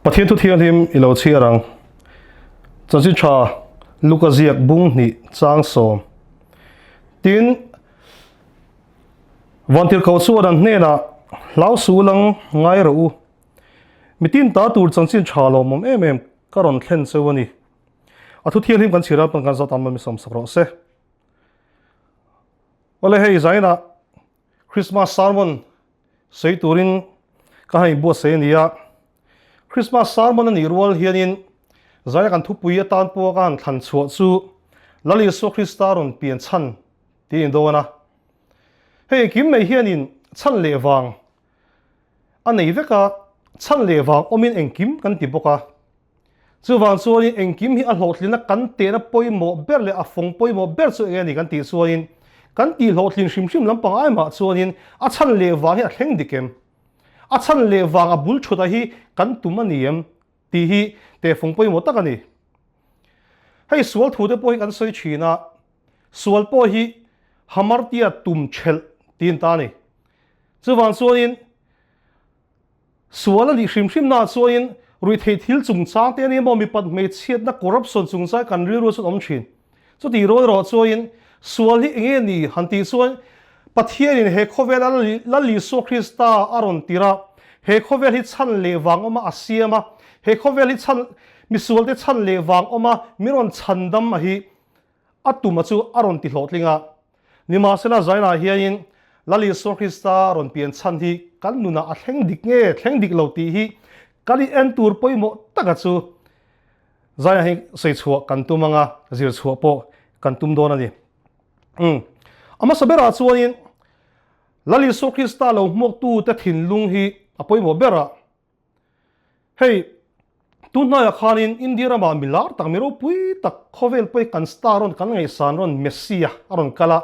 Pathian thu thianghlim i lo chhiar ang. Chanchin tha Luka ziak bung hnih chang sawm. Tin, Vantirhkoh chuan an hnenah, Hlau su lang ngai rawh u. Mitin ta tur chanchin tha lawmawm em em ka rawn thlen cheu a ni. A thu thianghlim kan chhiar atan kan zawt ang mi sawmsak rawh se. Awle hei zainah Christmas sermon sawi turin ka han inbuatsaih a ni a. Christmas sermon a nih rual hianin zaina kan thupui atan pawh ka han thlan chhuah chu Lal Isua Krista rawn pian chhan tih a ni dawn a. Hei engkim mai hianin chhan leh vang a nei vek a, chhan leh vang awmin engkim kan ti bawk a. Chuvang chuanin engkim hi a hlawhtlinna kan tehna pawimawh ber leh a fawng pawimawh ber chu eng a ni kan tih chuanin kan tih hlawhtlin hrim hrim lampang ai mah chuanin a chhan leh vang hi a thleng dik em? A chhan leh vang a bul thut a hi kan tum a ni em? tih hi tehfawng pawimawh tak a ni. Hei sual thu te pawh hi kan sawi thin a, sual pawh hi hamartia tum thelh tiin ta a ni. Chuvang chuanin Sual a nih hrim hrim naah chuanin ruihtheih thil chungchang te a ni emaw mipat hmeichhiatna corruption chungchang kan rilru chuan awm thin. Chutih rual erawh chuanin sual hi enge ni han tih chuan Pathianin he khawvela Lal Isua Krista a rawn tir a, he khawvel hi chhan leh vang awma a siam a, he khawvel hi chhan misualte chhan leh vang awma min rawn chhandam a hi A tuma chu a rawn ti hlawhtling a. Nimahsela Zainah hianin Lal Isua Krista rawn pian chhan hi kan nunah a thleng dik nge thleng dik lo tih hi kan in en tur pawimawh taka chu Zainah hi sawi chhuah kan tum anga zir chhuah pawh kan tum dawn a ni. Umm. A hmasa berah chuanin Lal Isua Krista lo hmuaktute thinlung hi a pawimawh berah Hei, tun hnaiah khanin India ramah mi lar tak, mi ropui tak, khawvel pawh hi kan star rawn, kan ngaihsan rawn Messi a rawn kal a.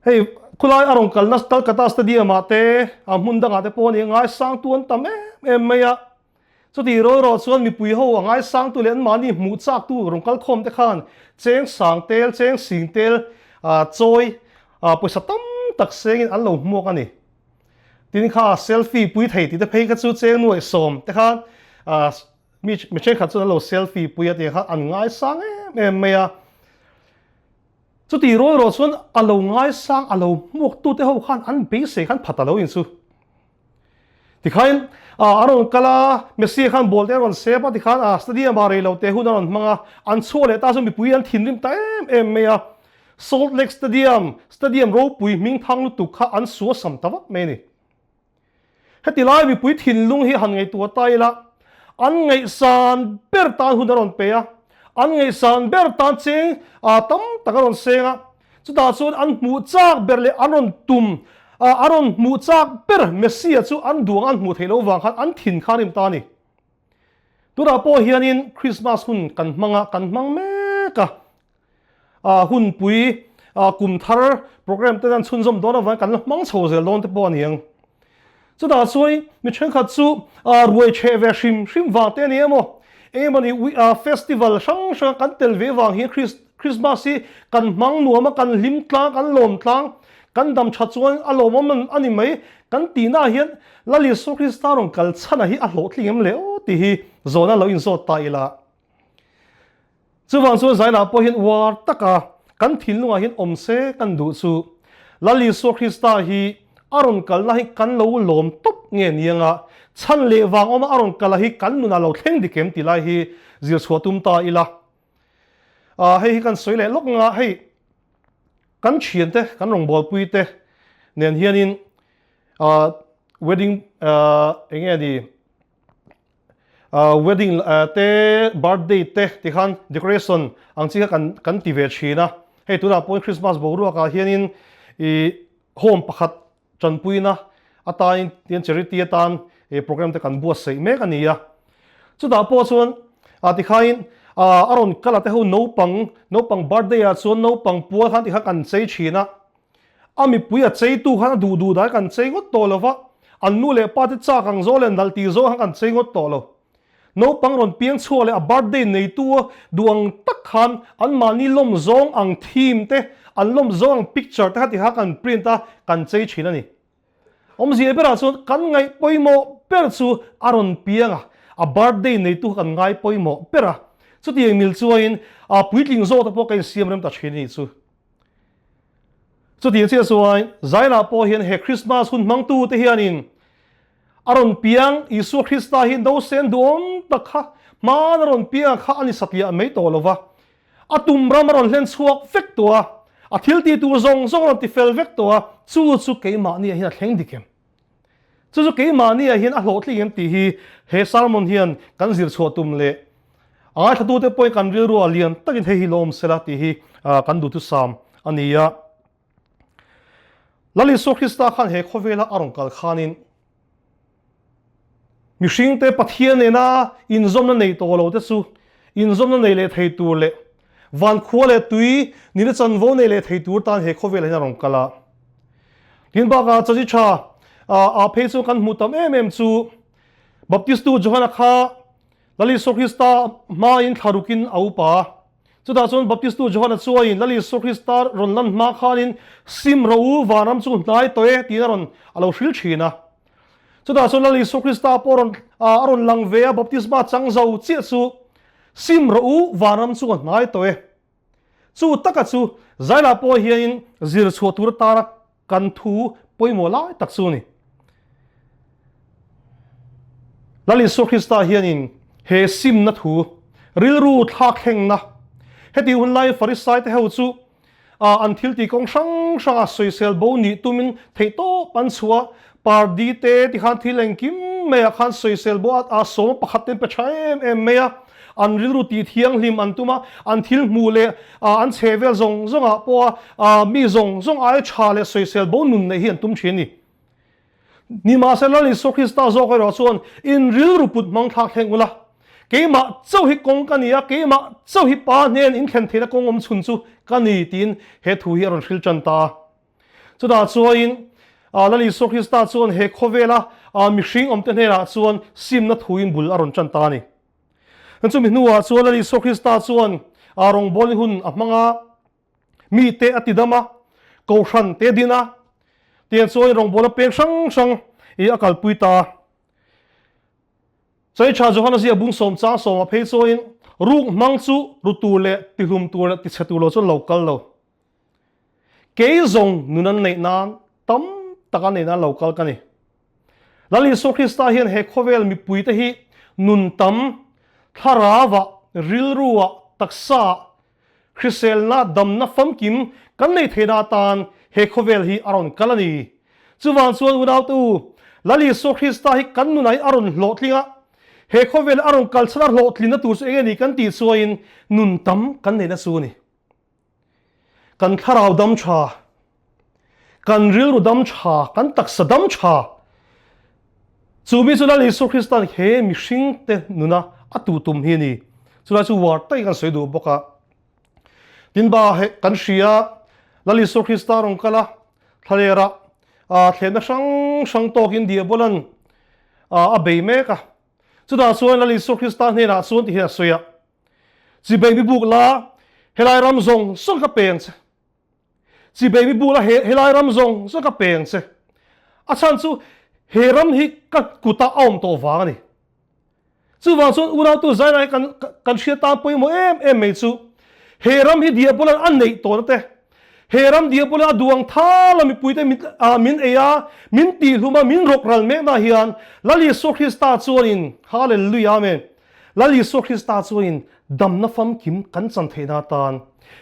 Hei, khulai a rawn kalna Calcutta Stadium ah te, a hmun dangah te pawh a ni, ngaisangtu an tam em em mai a. Chutih rawih rawh chuan mipui ho a ngaisangtu leh anmahni hmuh chaktu rawn kal khawm te khan cheng sang tel, cheng sing tel, chawi, pawisa tam tak sengin an lo hmuak a ni. Tin kha selfie pui thei tih te phei kha chu cheng nuaih sawm te khan mi mi thenkhat chuan an lo selfie pui a tih kha an ngaisang em em mai a. Chuti rual erawh chuan a lo ngaisang a lo hmuak tu te ho khan an beisei khan phat a lo in chu. Tikhain a rawn kal a, Messi khan ball te a rawn sep a tikhan a stadium ah rei lo te hun a rawn hmang a, an chhuah leh ta chu mipui an thinrim ta em em mai a. Salt Lake Stadium, stadium ropui hming thang lutuk kha an suasam ta vak mai a ni. Heti lai mipui thinlung hi han ngaihtuah ta ila, an ngaihsan ber tan hun a rawn pe a, an ngaihsan ber tan cheng tam tak a rawn seng a, chutah chuan an hmuh chak ber leh an rawn tum, an rawn hmuh chak ber Messi-a chu an duang an hmuh theih loh vang khan an thin kha a rim ta a ni. Tunah pawh hianin Christmas hun kan hmang a, kan hmang mek a. Hunpui kum thar program te an chhunzawm dawn avangin kan la hmang chho zel dawn te pawh a ni ang. Chutah chuan mi thenkhat chu ruai chheh ve hrim hrim vang te a ni emaw, engemaw ni festival hrang hrang kan tel ve vang hian Christmas hi kan hmang nuam a, kan hlim tlang, kan lawm tlang, kan dam tha chuan a lawmawm a ni mai kan tihnaah hian Lal Isua Krista rawn kal chhana hi a hlawhtling em le aw tih hi zawhna lo inzawt ta ila. Chuvang chuan Zainah pawh hian uar taka kan thinlungah hian awm se kan duh chu Lal Isua Krista hi a rawn kalna hi kan lo lawm tawp nge ni anga chhan leh vang awma a rawn kala hi kan nunah lo thleng dik em tih lai hi zir chhuah tum ta ila. Hei hi kan sawi leh lawk anga hei kan thiante kan rawngbawlpui te nen hianin wedding eng nge ni wedding te birthday te tikhan decoration ang chi kha kan kan ti ve thin a hei tunah pawhin Christmas boruak ah hianin ih home pakhat tanpuina atan tian charity atan ih program te kan buatsaih mek a ni a chutah pawh chuan ah tikhain ah a rawn kal a te ho naupang naupang birthday ah chuan naupang pual khan tikhan kan chei thin a A mipui a cheitu khan a duh duh dai kan chei ngawt tawh lo va, an nu leh pa te chak ang zawh leh nalh tih zawh khan kan chei ngawt tawh lo. Naupang rawn piang chhuak leh a birthday neitu a duh ang tak khan anmahni lawm zawng ang theme te, an lawm zawng ang picture te kha ti kha kan print a, kan chei thin a ni. Awmzia berah chuan kan ngaih pawimawh. ber chu a rawn piang a, a birthday neitu kha kan ngai pawimawh ber a. Chutiang mil chuain a puitling zawk te pawh ka insiam rem ta thin a nih chu. Chutiang chiah chuan Zainah pawh hian he Christmas hun hmangtu te hianin a rawn piang Isua Krista hi nausen duhawm tak kha hmaan a rawn piang kha a ni satliah mai tawh lo va, a tum ram a rawn hlen chhuak vek tawh a, a thil tih tur zawng zawng a rawn ti fel vek tawh a, chu chu keimahniah hian a thleng dik em? Chu chu keimahniah hian a hlawhtling em tih hi he sermon hian kan zir chhuah tum leh a ngaithlatute pawhin kan rilru a lian takin hei hi lawm sela tih hi kan duhthusam a ni a. Lal Isua Krista khan he khawvela a rawn kal khanin mihringte Pathian nena inzawmna nei tawh lo te chu inzawmna nei leh thei tur leh van khua leh tui nina chanvo nei leh thei tur tan he khawvelah hian a rawn kal a. Tin bakah chachi tha a phei chu kan hmuh tam em em chu Baptistu Johana kha Lal Isua Krista hmain thla rukin a upa a. Chutah chuan Baptistu Johana chuain Lal Isua Krista rawn lan hma khanin sim rawh u, vanram chu hnai tawh e tiin a rawn a lo hril thin a. Chutah chuan Lal Isua Krista pawh rawn a rawn lang ve a, baptisma chang zo chiah chu sim rawh u, vanram chu a hnai tawh e. Chu taka chu Zailah pawh hianin zir chhuah tur atana kan thu pawimawh lai tak chu a ni. Lal Isua Krista hianin he simna thu, rilru thlakthlengna, heti hun lai Farisai te ho chu an thil tih kawng hrang hranga sawisel bo nih tumin theihtawp an chhuah a, pardi te tikhan thil engkim maiah khan sawisel bo a sawma pakhat ten pe tha em em mai a, an rilru tih thianghlim an tum a, an thil hmuh leh an chhe vel zawng zawngah pawha mi zawng zawng aia tha leh sawisel bo nun neih hi an tum thin a ni. Nimahsela Lal Isua Krista zawk erawh chuan in rilru put hmang thlak thleng ula, keimah chauh hi kawng ka ni a, keimah chauh hi Pa hnen in thlen theihna kawng awm chhun chu ka ni tiin he thu hi a rawn hril tan ta a. Chutah chuain Lal Isua Krista chuan he khawvela mihring awmte hnenah chuan simna thuin bul a rawn tan ta a ni. Chumi hnuah chuan Lal Isua Krista chuan rawngbawlni hun a hmang a, mite a ti dam a, kohhran te din a, tiang chuan rawngbawlna peng hrang hrang i a kalpui ta a. Chaiṭha Johana zia bung sawm chang sawmah phei chuanin ruk hmang chu ru tur leh tihlum tur leh tichhe tur lo chuan lo kal lo. Kei zawng nun an neih nan tam tak an neih nan lo kal ka ni. Lal Isua Krista hian he khawvel mipuite hi nun tam, thlarauah, rilruah, taksaah, Hriselna damna famkim kan nei theihna atan he khawvel hi a rawn kal a ni. Chuvang chuan unaute u, Lal Isua Krista hi kan nunah hi a rawn hlawhtling a, he khawvel a rawn kal chhan a hlawhtlinna tur chu eng nge ni kan tih chuain nun tam kan neihna chu a ni. Kan thlarau dam tha, kan rilru dam tha, kan taksa dam tha, chu mi chu Lal Isua Krista'n he mihringte nuna a tu tum hi a ni. Chulai chu uar takin kan sawi duh bawk a. Tin ba he kan hria Lal Isua Krista rawn kal a, thlalera thlenna hrang hrang tawkin Diabolan a bei mek a. Chutah chuan Lal Isua Krista hnenah chuan ti hian a sawi a, Chibei mi buk la, helai ram zawng zawng ka peng che. Chibei mi bula he helai ram zawng zawng ka peng che. A chhan chu he ram hi ka kutah a awm tawh vang a ni. Chuvang chuan unautu Zaina hi kan kan hriat tan pawimawh em em mai chu he ram hi Diabolan a neih tawhna te, he ram Diabolan a duang thal a mipuite min min ei a, min tihhlum a, min rawk ral mekna hian Lal Isua Krista chuanin Hallelujah Amen. Lal Isua Krista chuanin damna famkim kan chan theihna atan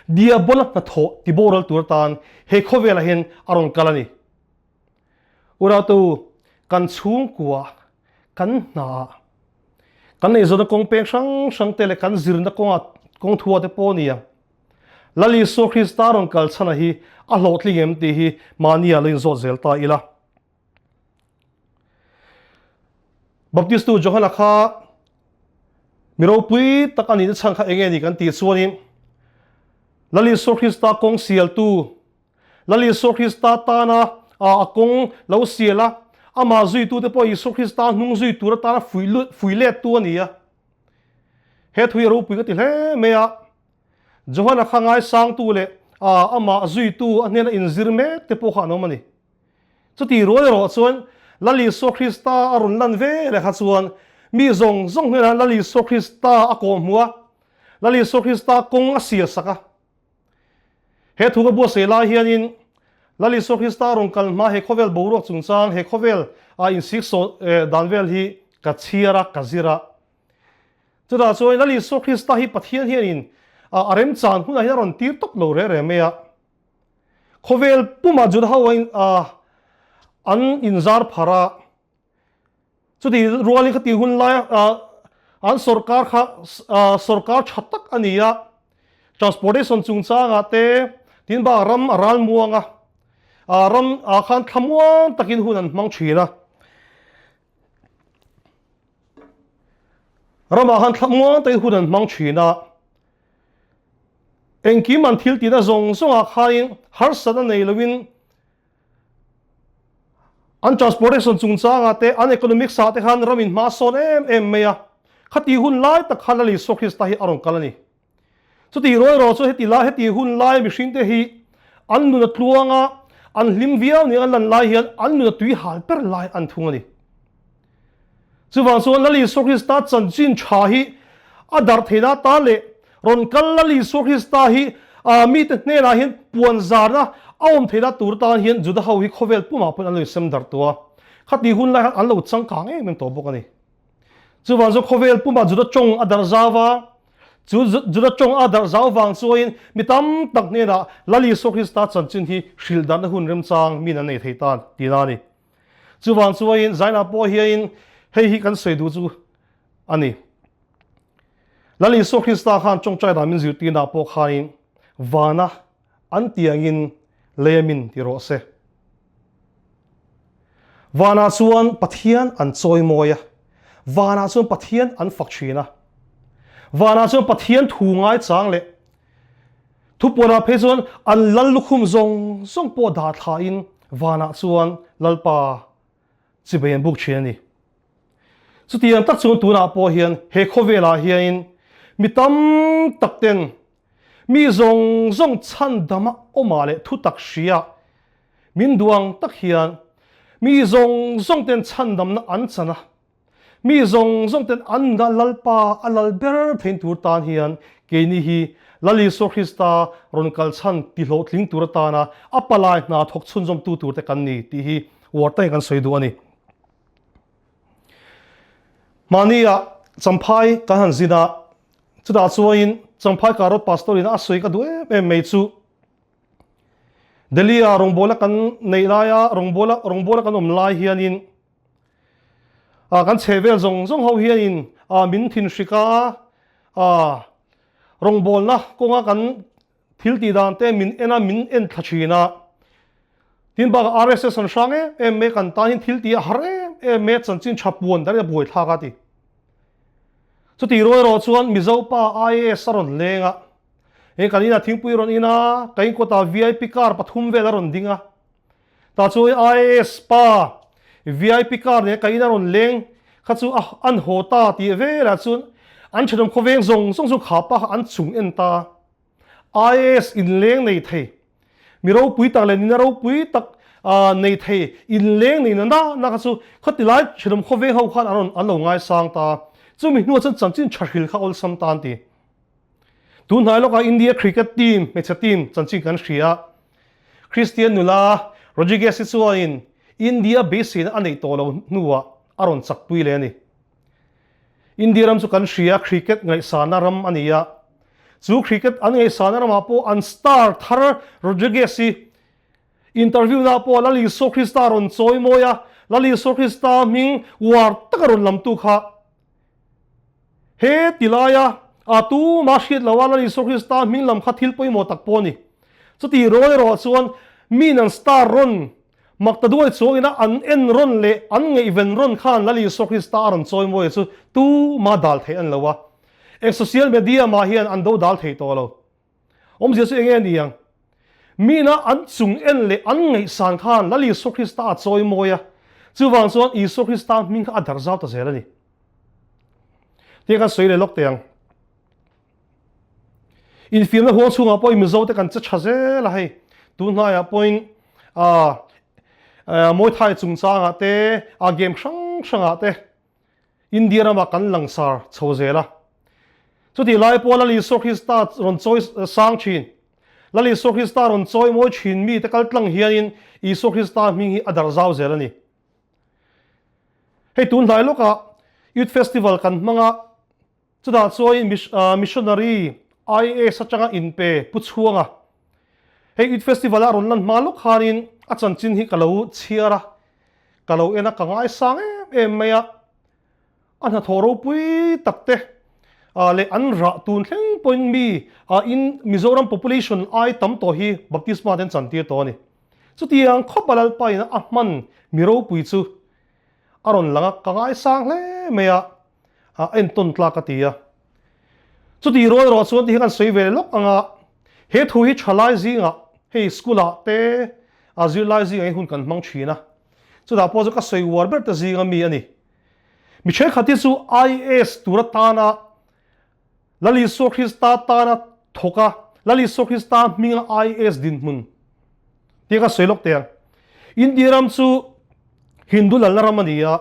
Diabola hnathawh tiboral tur atan he khawvelah hian a rawn kal a ni. Urautu, kan chhungkua, kan hnaah, kan eizawna kawng peng hrang hrang te leh kan zirna kawngah kawng thua te pawh a ni ang. Lal Isua Krista rawn kal chhana hi a hlawhtling em tih hi mahni ah lo inzawt zel ta ila. Baptistu Johana kha mi ropui tak a nihna chhan kha eng nge ni kan tih chuanin Lal Isua Krista kawng sialtu, Lal Isua Krista tana a kawng lo sial a, amah zuitute pawh Isua Krista hnung zui tur atana fuih lettu a ni a. He thu hi a ropui ka ti hle mai a. Johana kha ngaisangtu leh amah zuitu a hnena inzir mek te pawh kha an awm a ni. Chuti rual erawh chuan. Lal Isua Krista a rawn lan ve leh kha chuan mi zawng zawng hnenah Lal Isua Krista a kawhhmuh a, Lal Isua Krista kawng a sial sak a. He thu ka buatsaih lai hianin Lal Isua Krista rawn kal hma he khawvel boruak chungchang, he khawvel a insiksaw dan vel hi ka chhiar a, ka zir a. Chutah chuan Lal Isua Krista hi Pathian hianin a remchan hunah hian a rawn tir tawp lo reh reh mai a. Khawvel pumah Juda ho an inzar phar a, chuti rualin khati hun laia an sorkar kha sorkar tha tak a ni a, transportation chungchangah te tin bakah ram a ral muang a, ram ah khan thlamuang takin hun an hmang thin a. Ramah khan thlamuang takin hun an hmang thin a. Engkim an thil tihna zawng zawngah khain harsatna nei loin an transportation chungchangah te an economics ah te khan ram in hma sawn em em mai a. Khati hun lai tak khan Lal Isua Krista hi a rawn kal a ni. Chuti ruai rawh chu heti lai heti hun lai mihring te hi an nun a tluang a, an hlim viau nia an lan lai hian an nun a tui hal ber lai an thung a ni. Chuvang chuan Lal Isua Krista chanchin tha hi a darh theihna atan leh rawn kal Lal Isua Krista hi mite hnenah hian puan zarna a awm theihna tur tan hian Juda ho hi khawvel pumah pawhin an lo insem darh tawh a, khati hun lai khan an lo changkang em em tawh bawk a ni. Chuvang chu khawvel pumah Juda tawng a darh zau a, chu Juda tawng a darh zau vang chuain mi tam tak hnenah Lal Isua Krista chanchin hi hrilh darhna hun remchang min an nei thei tan tihna a ni. Chuvang chuain Zaina pawh hiain hei hi kan sawi duh chu a ni. Lal Isua Krista khan tawngtai dan min zirtirna pawh khain vana an tiangin lei min ti rawh se. Vanah chuan Pathian an chawi mawi a, vanah chuan Pathian an fak thin a, vanah chuan Pathian thu ngaichang leh thupuanah phei chuan an lal lukhum zawng zawng pawh dah thlain vanah chuan Lalpa chibei an buk thin a ni. Chutiang tak chuan tunah pawh hian he khawvelah hianin mi tam tak ten Mi zawng zawng chhandama awmah leh thutak hria min duang tak hian mi zawng zawng ten chhandamna an chan a, mi zawng zawng ten an nuna Lalpa a lal ber thein tur tan hian keini hi Lal Isua Krista rawn kal chhan tihlawhtling tur atana a palai hna thawk chhunzawmtu tur te kan ni tih hi uar takin kan sawi duh a ni. Mahnia Champhai kan han zin a, chutah chuanin Champhai Karot Pastor in a sawi ka duh em em mai chu Delhi ah rawngbawla kan neih laia rawngbawla rawngbawla kan awm lai hianin ah kan chhe vel zawng zawng ho hianin ah min thinhrik a, ah rawngbawlna kawnga kan Thil tih dan te min en a, min en thla thin a. Tin bakah RSS an hrang em em mai, kan tan hian thil tih a har em em mai a, chanchin tha puan dar hi a buai thlak a ti. Chutih ruai erawh chuan Mizo pa IAS a rawn leng a, hei kan inah thingpui rawn in a, ka in kawtah VIP car pathum vel a rawn ding a. Tah chuan IAS pa VIP car nen ka in a rawn leng kha chu a an haw ta tih velah chuan an thenawm khawveng zawng zawng chu kha pa kha an chung en ta. IAS inleng nei thei, mi ropui tak leh nina ropui tak nei thei inleng nei na na na kha chu khati lai thenawm khawveng ho khan an rawn an lo ngaisang ta. Chumi hnuah chuan chanchin tha hril kha awlsam ta an ti. Tunhnai lawkah India cricket team, hmeichhe team chanchin kan hria a. Christian nula Rodriguez hi chuanin India beiseina a neih tawh lo hnuah a rawn chakpui leh a ni. India ram chu kan hria cricket ngaihsana ram a ni a, chu cricket an ngaihsana ramah pawh an star thar Rodriguez hi interview na pawh Lal Isua Krista rawn chawi mawi a, Lal Isua Krista hming uar taka rawn lamtu kha he ti laia a tuma hriat loha Lal Isua Krista hming lam kha thil pawimawh tak pawh a ni. Chutih rual erawh chuan min an star rawn Makta duai chuangina an en rawn leh an ngaihven rawn khan Lal Isua Krista a rawn chawi mawi chu tuma dal theih a ni lo a. Eng social media mah hian an do dal thei tawh lo. Awmzia chu enge a ni ang? Mina an chung en leh an ngaihsan khan Lal Isua Krista a chawi mawi a, chuvang chuan Isua Krista hming kha a darh zau ta zel a ni. Tia kan sawi leh lawk teh ang. Infiamna huang chhungah pawhin Mizote kan che tha zel a hei. Tun hnaiah pawhin ah. Muay Thai chungchangah te, a game hrang hrangah te India ramah kan langsar chho zel a. Chutih lai pawh Lal Isua Krista rawn chawi sang thin. Lal Isua Krista rawn chawi mawi thin mite kal tlang hianin Isua Krista hming hi a darh zau zel a ni. Hei tun hnai lawkah Youth Festival kan hmang a, chutah chuan Missionary IAS atanga inpe Pu Chhuanga hei Youth Festival a rawn lan hma lawk khanin a chanchin hi ka lo chhiar a, ka lo en a, ka ngaisang em em mai a. A hnathawh ropui tak te leh an rah tun thleng pawhin mi in Mizoram population ai tam tawh hi baptisma te an chantir tawh a ni. Chutiang khawp a Lalpa in a hman mi ropui chu a rawn lang a, ka ngaisang hle mai a, a entawn tlak a ti a. Chuti rual erawh chuan ti hi kan sawi ve lawk ang a, he thu hi thalai zingah hei school ah te a zirlai zingah hi hun kan hmang thin a, chutah pawh chu ka sawi uar ber te zinga mi a ni. Mi thenkhat hi chu IAS tur atana Lal Isua Krista tana thawk a, Lal Isua Krista hminga IAS dinhmun tia ka sawi lawk teh ang. India ram chu Hindu lalna ram a ni a,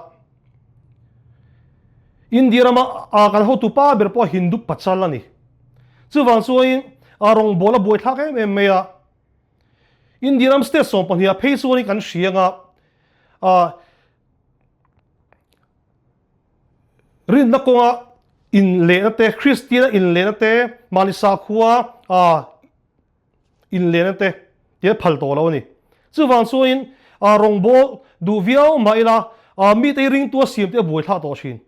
India rama kan hotu pa ber pawh Hindu pachal a ni. Chuvang chuanin rawngbawla buaithlak em em mai a, India ram state 12 ah phei chuanin kan hria anga Rinna kawnga inlehna te, Kristiana inlehna te, mahni sakhua inlehna te tih a phal tawh lo a ni. Chuvang chuanin rawngbâwl duh viau mah ila mite hi ringtu a siam te a buaithlak tawh thin.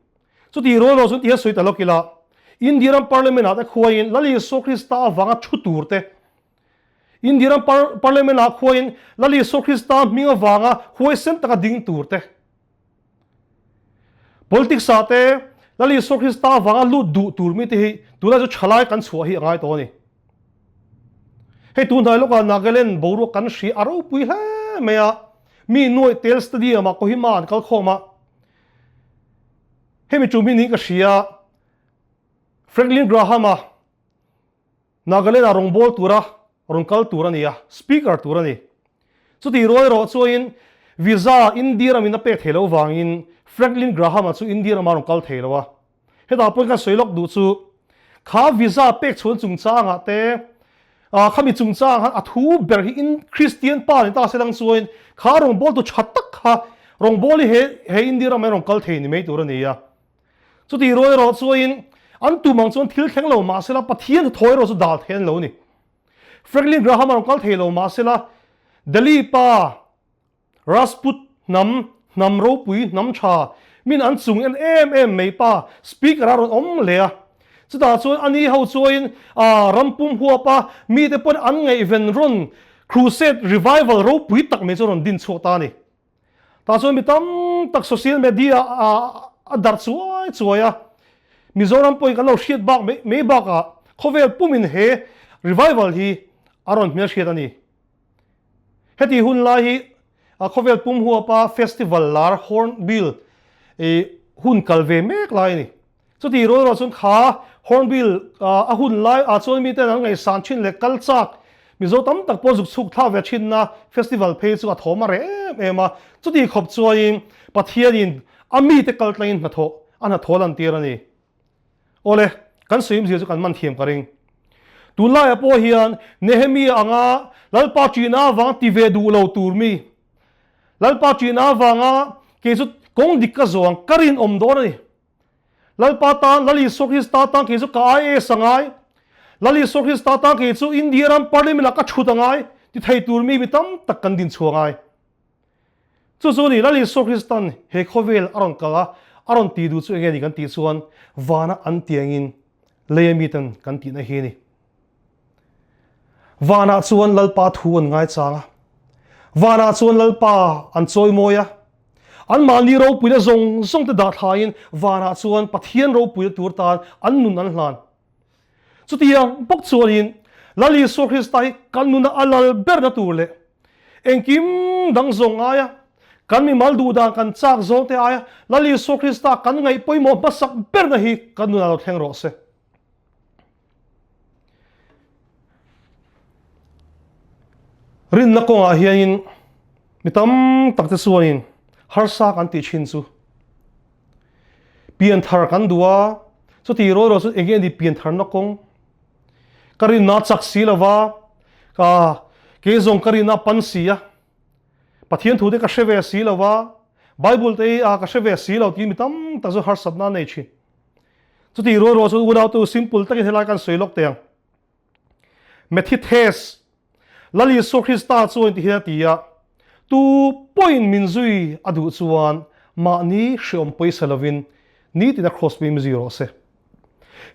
Chuti rual erawh chuan ti hian sawi ta lawk ila, India ram Parliament ah te khuaiin Lal Isua Krista avanga thu tur te, India ram Parliament ah khuaiin Lal Isua Krista hming avanga huaisen taka ding tur te, Politics ah te Lal Isua Krista avanga lut duh tur mite hi tunah chu thalai kan chhuah hi a ngai tawh a ni. Hei tun hnai lawkah Nagaland boruak kan hria a ropui hle mai a, mi nuaih tel stadium ah Kohima an kal khawm a, hemi tum hi niin ka hria Franklin Graham a Nagaland ah rawngbâwl tura rawn kal tur a ni a, Speaker tur a ni. Chutih rual erawh chuain Visa India ramin a pek thei loh vangin Franklin Graham-a chu India ramah a rawn kal thei lo a. Hetah pawhin kan sawi lawk duh chu kha Visa pek chhuan chungchangah te khami chungchang khan a thu ber hi in Kristian pa ni ta se lang chuain kha rawngbâwl tu tha tak kha rawngbâwl hi he India ramah hian rawn kal thei ni mai tur a ni a. Chutih rual erawh chuain an tum ang chuan thil thleng lo mahsela Pathian thaw erawh chu dal thei an lo ni. Franklin Graham a rawn kal thei lo mahsela Delhi pa Rajput hnam, hnam ropui, hnam tha, min an chung en em em mai pa Speaker a rawn awm leh a. Chutah chuan ani ho chuain ram pum huap a mite pawn an ngaihven rawn crusade revival ropui tak mai chu rawn din chhuak ta a ni. Tah chuan mi tam tak social media ah a darh chuai chuai a, Mizoram pawhin kan lo hriat bak mai mai bakah khawvel pumin he revival hi a rawn hmelhriat a ni. Heti hun lai hi khawvel pum huapa festival lar Hornbill hun kal ve mek lai a ni. Chuti rual erawh chuan kha Hornbill a hun lai ah chuan miten an ngaihsan thin leh kal chak Mizo tam tak pawh zuk chhuk thlak ve thinna festival phei chu a thawm a reh em em a. Chuti khawp chuanin Pathianin a mite kal tlangin hnathawh a hnathawh lantir a ni. Awle, kan sawiimzia chu kan man thiam ka ring. Tunlaiah pawh hian Nehemia anga Lalpa ṭihna avanga ti ve duh lo tur mi, Lalpa ṭihna avanga kei chu kawng dik ka zawng ka rinawm dawn a ni. Lalpa tan, Lal Isua Krista tan kei chu ka IAS a ngai. Lal Isua Krista tan kei chu India ram Parliament ah ka thut a ngai ti thei tur mi mi tam tak kan din chhuah ngai. Chu chu ni Lal Isua Kristan he khawvel a rawn kal a, a rawn ti duh chu enge ni kan tih chuan vana an tiangin leia miten kan tihna hi a ni. Vanah chuan Lalpa thu an ngaichang a, vanah chuan Lalpa an chawimawi a, Anmahni ropuina zawng zawng te dah thlaiin vanah chuan Pathian ropuina tur tan an nun an hlan. Chutiang bawk chuanin Lal Isua Krista hi kan nuna a lal berna tur leh engkim dang zawng aia kan mimal duhdan kan chak zawng te aia Lal Isua Krista kan ngaih pawimawh hmasak berna hi kan nunah lo thleng rawh se. Rinna kawngah hianin. Mi tam tak te chuanin harsa kan tih thin chu pianthar kan duh a, chuti rawih rawih chu enge ni piantharna kawng ka rinna chak si lova ka kei zawng ka rinna pan si a, Pathian thu te ka hre ve si lova, Bible te hi a ka hre ve si lo tih mi tam tak chu harsatna a nei thin. Chuti rual rual chuan unautu simple takin helai kan sawi lawk teh ang. Methites, Lal Isua Krista chuan ti hian a ti a, Tu pawhin min zui a duh chuan mahni hreawm pawisa lovin nitin a cross pui mi zui rawh se.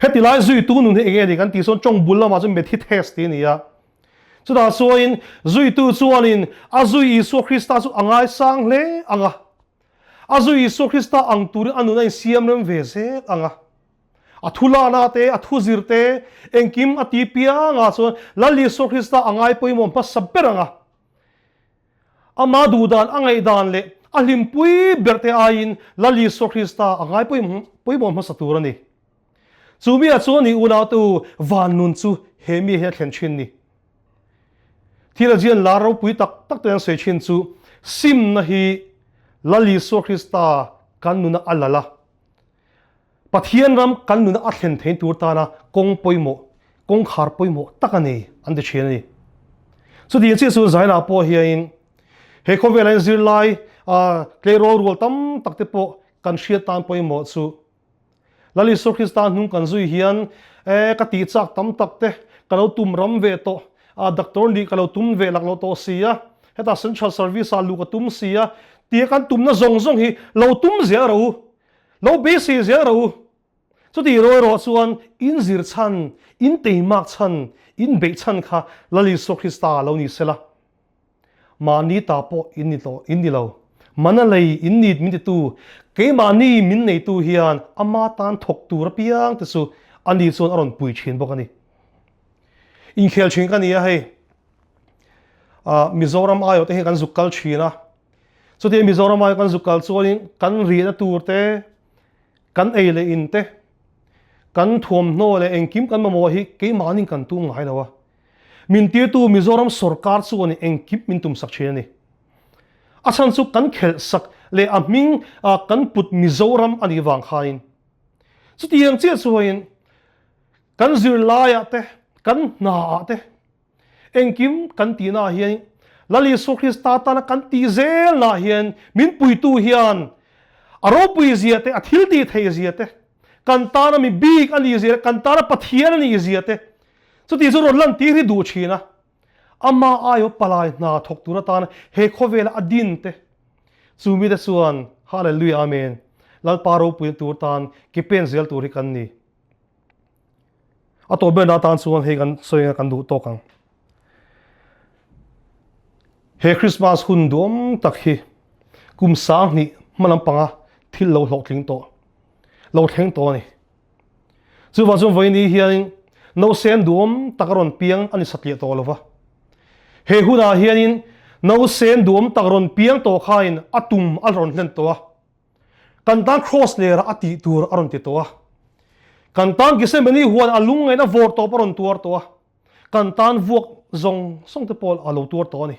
Heti lai zuitu nun hi enge ni kan tih chuan tawng bul lamah chuan Methites tih a ni a. Chutah chuanin zuitu chuanin a zui Isua Krista chu a ngaisang hle ang a, a zui Isua Krista ang turin a nun a insiam rem ve zel ang a. A thu lana te, a thu zir te, engkim a ti piangah chuan Lal Isua Krista a ngai pawimawh hmasa ber ang a. Ama duhdan, a ngaihdan leh a hlimpui ber te aiin Lal Isua Krista a ngai pawimawh hmasa tur a ni. Chu mi ah chuan i unautu van nun chu he mi hian a thlen thin ni. Thil a zian lar ropui tak tak te an sawi thin chu simna hi Lal Isua Krista kan nuna a lal a, Pathian ram kan nuna a thlen thein tur tana kawng pawimawh, kawngkhar pawimawh tak a ni an ti thin a ni. Chutiang chiah chu Zaina pawh hianin he khawvelah hian zirlai tleirawl rual tam tak te pawh kan hriat tan pawimawh chu Lal Isua Krista hnung kan zui hian e ka tih chak tam tak te ka lo tum ram ve tawh a, doctor nih ka lo tum ve lak lo tawh si a, hetah central service ah luh ka tum si a tia kan tumna zawng zawng hi lo tum zel rawh u, lo beisei zel rawh u. Chuti rawih rawh chuan in zir chhan, in teimak chhan, in beih chhan kha Lal Isua Krista lo ni sela. Mahni ta pawh in ni tawh in ni lo. Mana lei in nit min titu, keimahni min neitu hian ama tan thawk tur apiang te chu ani chuan a rawn pui thin bawk a ni. Inkhel thin ka ni a hei. Ah Mizoram aiawh te hian kan zuk kal thin a. Chutia Mizoram aiawh kan zuk kal chuanin kan rihna tur te, kan ei leh in te, kan thuamhnaw leh engkim kan mamawh hi keimahnin kan tum ngai lo a. Min tirtu Mizoram sorkar chuan engkim min tumsak thin a ni. A chhan chu kan khelh sak leh a hming kan put Mizoram a nih vang khain. Chutiang chiah chuain kan zirlaiah te, kan hnaah te engkim kan tihnaah hian Lal Isua Krista tana kan tih zelnaah hian min puitu hian a ropui zia te, a thil tih theih zia te, kan tana mi bik a nih zia te, kan tana Pathian a nih zia te, Chuti chu rawn lantir hi duh thin a, ama aiaw palai hna thawk tur atan he khawvela a din te chu mite chuan Hallelujah Amen Lalpa ropuina tur tan ke pen zel tur hi kan ni. A tawp berna atan chuan hei kan sawi anga kan duh tawk ang. He Christmas hun duam tak hi kum 2000 hma lampanga thil lo hlawhtling tawh, lo thleng tawh a ni. Chuvang chuan vawiini hianin nausen duam tak a rawn piang a ni satliah tawh lo va. He hunah hianin nausen duam tak rawn piang tawh khain a tum a rawn hlen tawh a. Kan tan cross lerah a tih tur a rawn ti tawh a. Kan tan Gethsemane huan a lungngaihna vawr tawp a rawn tuar tawh a. Kan tan vuak zawng zawng te pawh a lo tuar tawh a ni.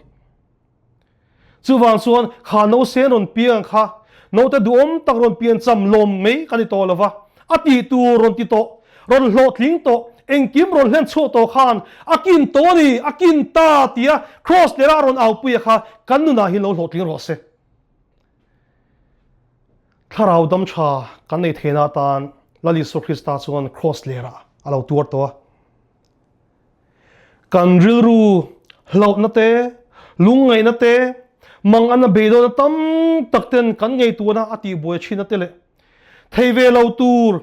Chuvang chuan kha nausen rawn piang kha naute duhawm tak rawn pian cham lawm mai ka ni tawh lo va, a tih tur rawn ti tawh, rawn hlawhtling tawh, engkim rawn hlen chhuah tawh khan a kin tawh a ni, a kin ta tia Kraws lera a rawn aupuia kha kan nunah hi lo hlawhtling rawh se. Thlarau dam tha kan nei theihna atan Lal Isua Krista chuan Kraws lerah a lo tuar tawh a. Kan rilru hlauhna te, lungngaihna te, manganna beidawnna tam tak ten kan ngaihtuahna a tihbuai thinna te leh thei ve lo tur,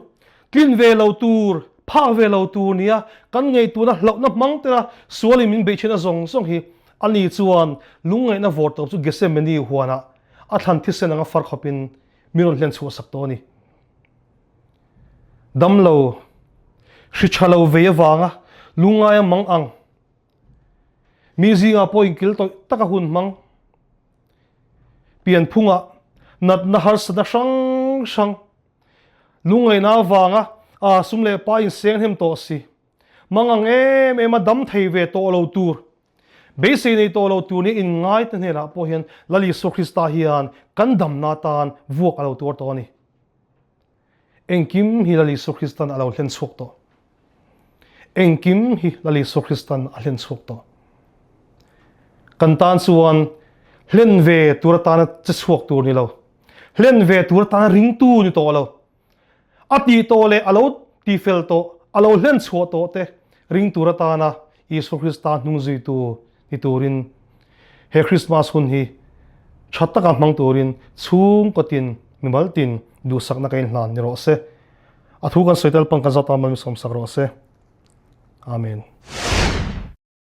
tlin ve lo tur, phak ve lo tur nia kan ngaihtuahna hlauhna hmang tena sualin min beih thinna zawng zawng hi ani chuan lungngaihna vawr tawp chu Gethsemane huanah a thlan thisen anga far khawpin min rawn hlen chhuah sak tawh a ni. Damlo, hri tha lo vei avanga lungngai a mang ang. Mi zingah pawh inkil tawih taka hun hmang. Pianphungah natna harsatna hrang hrang lungngaihna avanga a sum leh pa inseng hnem tawh si. Mang ang em em a dam thei ve tawh lo tur. Beisei nei tawh lo tur nia inngai te hnenah pawh hian Lal Isua Krista hian kan damna atan vuak a lo tuar tawh a ni. Engkim hi Lal Isua Kristan a lo hlen chhuak tawh. Engkim hi Lal Isua Kristan a hlen chhuak tawh. Kan tan chuan hlen ve tur atana che chhuak tur ni lo. Hlen ve tur atana ringtu ni tawh lo. A tih tawh leh a lo tifel tawh, a lo hlen chhuah tawh te ring tur atana Isua Krista hnung zuitu ni turin he Krismas hun hi tha taka hmang turin chhungkaw tin, mimal tin duhsakna ka inhlan ni rawh se. A thu kan sawi tel pang kan zat a, mal mi sawmsak rawh se. Amen.